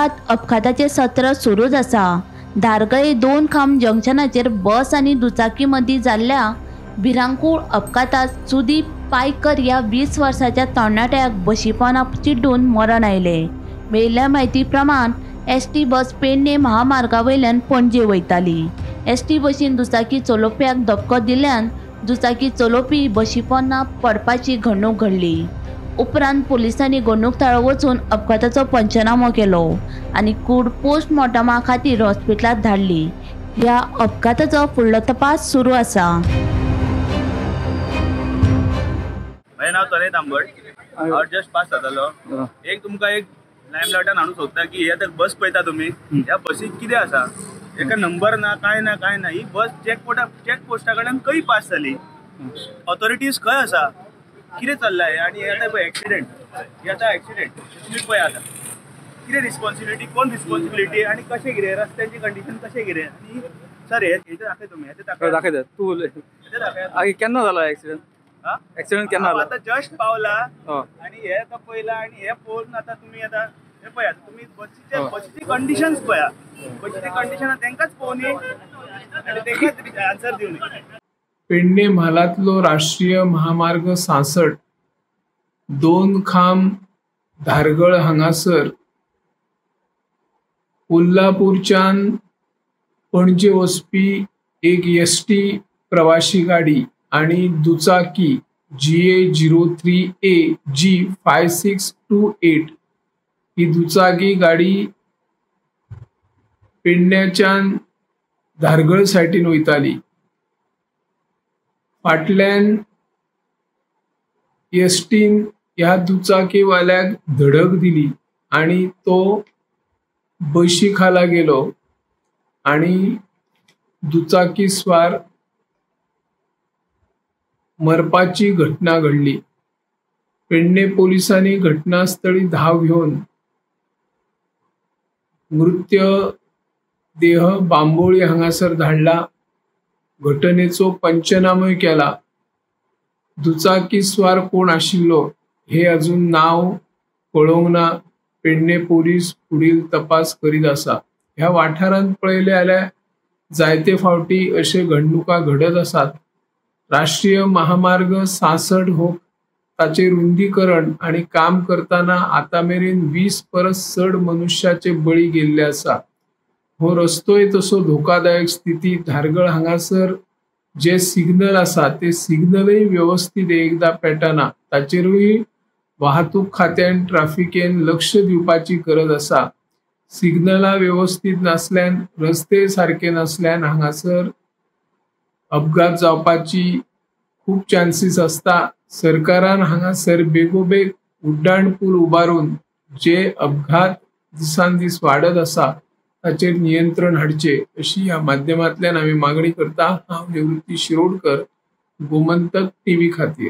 म्हालांत अपघाताचे सत्र सुरूच आसा. धारगळे दोन खांब जंक्शनाचेर बस आनी दुचाकी मदीं जाल्ल्या भिरांकूळ अपघातात सुदीप पायकर ह्या 20 वर्साच्या तरणाट्याक बशीपोना चिड्डून मरण आयलें. मेळिल्ल्या म्हायती प्रमाण एसटी बस पेडणे महामार्गा वयल्यान पणजे वयताली. एसटी बशीन दुचाकी चलोवप्याक धपको दिल्ल्यान दुचाकी चलोवपी बशीपोना पडपाची घडणूक घडली. उपरांत पोलिसांनी घडणूक थळार वचून अपघाताचो पंचनामो केलो आनी कूड पोस्टमॉर्टमा खातीर हॉस्पिटलांत धाडली. ह्या अपघाताचो फुडलो तपास सुरू आसा. म्हजें नांव तनय तांबट, हांव जस्ट पास जातालो. एक तुमकां एक लायमलायटान हाडूंक सोदता की हे आतां बस पळयता तुमी, ह्या बसीक कितें आसा, एका नंबर ना, कांय ना, कांय ना. ही बस चॅक पोस्टा कडल्यान खंय पास जाली, ऑथॉरिटीज खंय आसा, कितें चल्लां हें? आनी हे आतां पळय एक्सिडेंट, हे आतां एक्सिडेंट तुमी पळय आतां कितें रिस्पॉन्सिबिलिटी, कोण रिस्पॉन्सिबिलिटी आनी कशें कितें रस्त्याची कंडिशन कशें कितें. आनी सर हे दाखय तुमी, हें दाखयता तूं उलय. केन्ना जालो एक्सिडेंट? एक्सिडेंट केन्ना जालो? आतां जस्ट पावला आनी हे आतां पळयला आनी हे पळोवन आतां तुमी आतां हे पळयात, तुमी बसीची कंडिशन्स पळया, बसीची कंडिशन तांकांच पळोवनी आनी तांकांच आन्सर दिवनी. पेडणे म्हालांतलो राष्ट्रीय महामार्ग 66 दोन खांब धारगळ हांगासर कोल्हापूरच्यान पणजे वचपी एक एसटी प्रवाशी गाडी आणि दुचाकी GA 03 AG 5628 ही दुचाकी गाडी पेडण्याच्यान धारगळ सायटीन वयताली. फाटल्यान एसटीन ह्या दुचाकीवाल्याक धडक दिली आणि तो बशी खाला गेलो आणि दुचाकी स्वार मरपाची घटना घडली. पेडणे पोलिसांनी घटनास्थळी धाव घेवन मृतदेह बांबोळी हांगासर धाडला. घटनेचो पंचनामोय केला. दुचाकी स्वार कोण आशिल्लो हे अजून नाव कळोवंक ना. पेडणे पोलीस फुडील तपास करीत आसा. ह्या वाठारांत पळयले जाल्यार जायते फावटी अशे घडणुका घडत आसात. राष्ट्रीय महामार्ग 66 हो ताचे रुंदीकरण आणि काम करताना आता मेरेन 20 परस चड मनुष्याचे बळी गेल्ले आसा. हो रस्तोय तसो धोकादायक स्थिती. धारगळ हांगासर जे सिग्नल आसा ते सिग्नलय व्यवस्थित एकदा पेटना, ताचेरूय वाहतूक खात्यान ट्राफिकेन लक्ष दिवपाची गरज आसा. सिग्नला व्यवस्थित नासल्यान, रस्ते सारके नासल्यान हांगासर अपघात जावपाची खूब चान्सीस आसता. सरकारान हांगासर बेगोबेग उड्डाण पूल उबारून जे अपघात दिसान दीस वाडत आसा ताचेर नियंत्रण हाडचे अशी ह्या माध्यमांतल्यान आमी मागणी करता. हांव निवृत्ती शिरोडकर, गोमंतक टीव्ही खातीर.